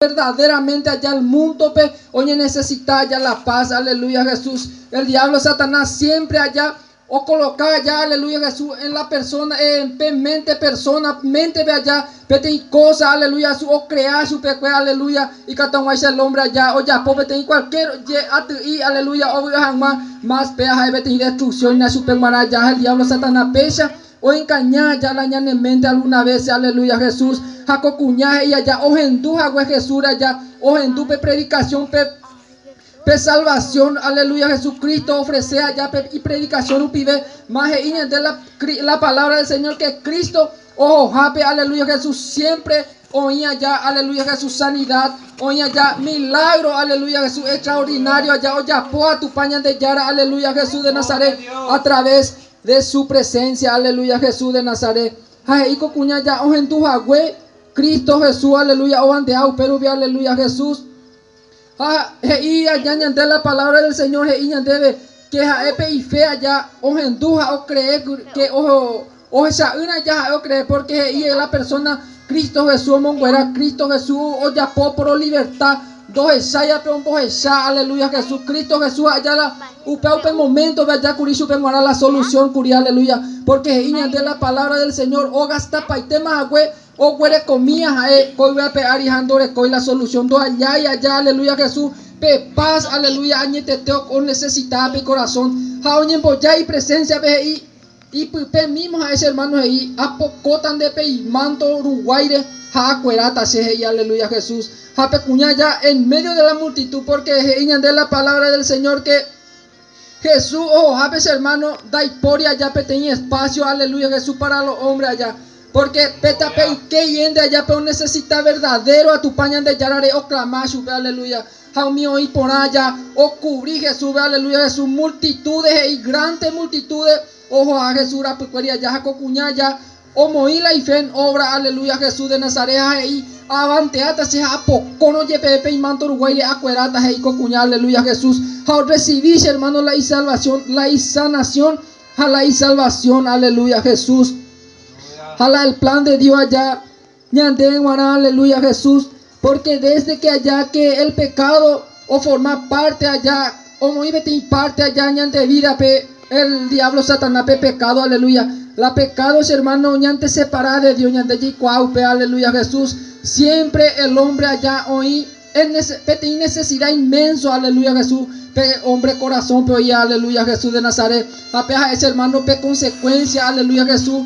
Verdaderamente allá el mundo-pe oñenecesita allá la paz, aleluya Jesús. El diablo Satanás siempre allá okoloka allá, aleluya Jesús, en la persona, en pe mente persona, mente-pe allá peteĩ cosa, aleluya Jesús, ocrea chupekuéra, aleluya, ikatu hag̃uáicha el hombre allá ojapo peteĩ cualquier aty'i, aleluya, ovy'a hag̃ua, más péa ha'e peteĩ destrucción hína chupe g̃uarã allá ha el diablo Satanás péicha Oengaña aja la ñane mente alguna vece, aleluya Jesús, ha ko kuña he'i aja ohendu hague Jesús-re aja, ohendu pe predicación pe pe salvación, aleluya Jesucristo ofrece aja pe ipredicación rupive, ma he'i ñande la la palabra del Señor que Cristo ohohápe, aleluya Jesús, siempre oĩ aja, aleluya Jesús, sanidad, oĩ aja milagro, aleluya Jesús, extraordinario aja ojapóva Tupã Ñandejára, aleluya Jesús de Nazaret, a través De su presencia, aleluya, Jesús de Nazaret. Ha he'i ko kuña ja ohendu hague Cristo Jesús, aleluya, ovandeha upe rupi, aleluya, Jesús. Ha he'i aja ñande la palabra del Señor he'i ñandéve que ha'e pe ife aja ohendu ha ocree que oho ohecha'ỹre aja ha'e ocree porque he'i la persona Cristo Jesús omonguera, Cristo Jesús ojapo por libertad Ndohecháiape ombohecha, aleluya Jesús, Cristo Jesús aja la upe upe momento-pe aja kuri chupe g̃uarã la solución kuri, aleluya, porque he'i ñande la palabra del Señor ogastapaitéma hague oguerekomía ha'e ko yvy ape ári ha ndorekói la solución, ndohallái aja, aleluya Jesús, pe paz, aleluya, añetete onecesitáva pe icorazón ha oñemboja ipresencia-pe he'i Ipype mímo ha'e che hermano he'i, Apokóta nde pe imánto ruguáire ha akueráta che, he'i, aleluya Jesús. Ha pe kuña ja en medio de la multitud, porque he'i ñande la palabra del Señor que Jesús ohohápe che hermano ndaipóri aja peteĩ espacio, aleluya Jesús, para los hombres aja. Porque pe tape yke iénte aja pe onecesita verdadero a Tupã Ñandejárare oclama chupe, aleluya. Ha umi oĩ porã aja okuvri Jesúspe, aleluya Jesús, multitudes he'i, grandes multitudes ohoha Jesús rapykuéri aja ha ko kuña aja omoĩ la ife en obra, aleluya Jesús de Nazaret ha he'i, Avanteáta che ha apokórõ jepeve pe imanto ruguáire akueráta, he'i ko kuña, aleluya Jesús, ha orrecibi che hermano la isalvación, la isanación ha la isalvación, aleluya Jesús. Ha la el plan de Dios aja Ñande g̃uarã, aleluya Jesús, porque desde que allá que el pecado oforma parte allá, omoĩ peteĩ parte allá ñande vida-pe el diablo Satanás pe pecado, aleluya. La pecado che hermano ñande separa de Dios, ñande jaikuaa upe, aleluya Jesús. Siempre el hombre allá oĩ en peteĩ necesidad inmenso, aleluya Jesús, pe hombre corazón-pe oĩ, aleluya Jesús de Nazaret. Ha pe ha'e che hermano pe consecuencia, aleluya Jesús,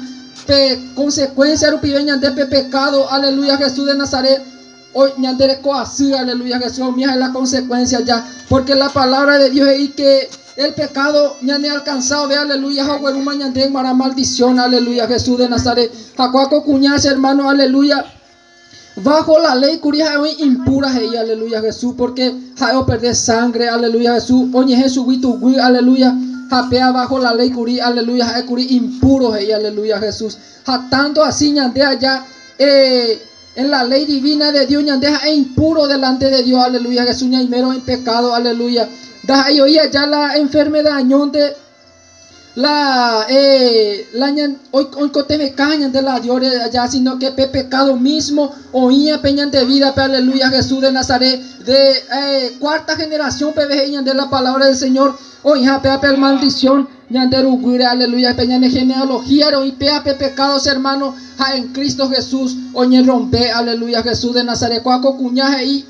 Pe consecuencia rupive ñande pe pecado, aleluya Jesús de Nazaret, hoy ñande reko asy, aleluya Jesús, umi ha'e la consecuencia ya, porque la palabra de Dios he'i que el pecado ñane alcanzado ve, aleluya, ha oguerúma ñande g̃uarã maldición, aleluya Jesús de Nazaret. Ha kóa ko kuña che hermano, aleluya, bajo la ley kuri ha'e oĩ impura he'i, aleluya Jesús, porque ha'e operde sangre, aleluya Jesús, oñehẽ chugui tuguy, aleluya, ha péa bajo la ley kuri, aleluya, ha'e kuri impuro he'i, aleluya Jesús. Ha tanto así ñande allá, eh, en la ley divina de Dios ñande ha'e impuro delante de Dios, aleluya Jesús, ñaimérõ en pecado, aleluya. Ndaha'éi oĩ allá la enfermedad añónte, La eh, la ñan, oikotevẽka ñande la Dios allá, sino que pe pecado mismo oĩa pe ñande vida pe aleluya Jesús de Nazaret de eh, cuarta generación peve he'i ñande la palabra del Señor oĩha péa pe maldición ñande ruguýre aleluya pe ñane genealogía re oĩ péa pe pecado che hermano ha en Cristo Jesús oñerrompe aleluya Jesús de Nazaret kóa ko kuña he'i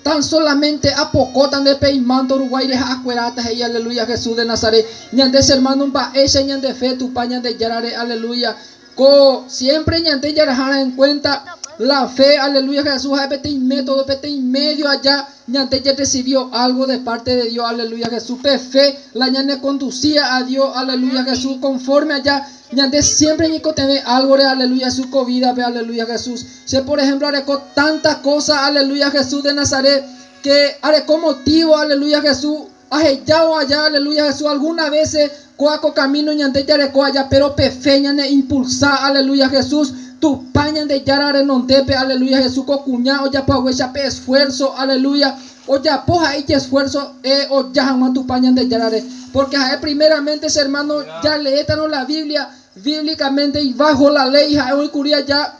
Tan solamente apokóta nde pe imánto ruguáire ha akueráta, he'i, aleluya, Jesús de Nazaret. Ñande che hermano mba'éicha ñande fe Tupã Ñandejárare, aleluya. Ko siempre ñande jarahárã en cuenta la fe, aleluya, Jesús ha'e peteĩ método, peteĩ medio aja ñande jarrecibió algo de parte de Dios, aleluya, Jesús. Pe fe la ñane conducía a Dios, aleluya, Jesús, conforme aja Ñande siempre ñaikotevẽ álgore, aleluya Jesús, ko vida-pe, aleluya Jesús. Che, por ejemplo, areko tanta cosa, aleluya Jesús de Nazaret, que areko motivo, aleluya Jesús, ahejávo aja, aleluya Jesús, alguna veces kóa ko camino ñande jareko aja, pero pe fe ñane impulsa, aleluya Jesús, Tupã Ñandejára renondépe, aleluya Jesús, ko kuña ojapo haguéicha pe esfuerzo, aleluya, Ojapo ha'e ijesfuerzo oja hag̃ua Tupã Ñandejárare, pórke ha'e primeramente che hermano jaleétarõ la Biblia, bíblicamente y bajo la ley ha'e oĩ kuri aja.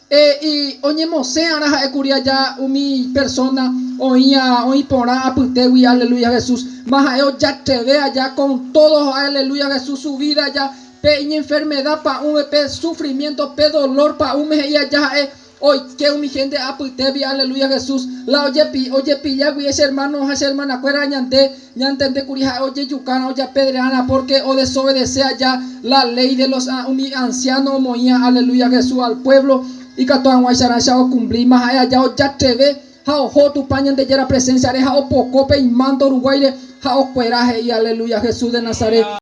E oñemosẽ'arã ha'ékuri aja umi persona oĩa oĩ porã apytégui, aleluya Jesús. Ma ha'e ojatreve aja con todo, aleluya Jesús, su vida aja, pe iñenfermedad pa'ũme, pe sufrimiento, pe dolor pa'ũme he'i aja ha'e oike umi gente apytégui, aleluya Jesús. La ojepi, ojepillágui che hermano ha che hermana-kuéra ñande ñantendékuri ha'e ojejukárã ojapedreárã porque odesobedece aja la ley de los umi anciano omoĩa, aleluya Jesús, al pueblo ikatu hag̃uáicharãicha okumplíma ha'e aja ojatreve ha oho Tupã Ñandejára presencia-re ha opoko pe imanto ruguáire ha okuera he'i, aleluya Jesús de Nazaret.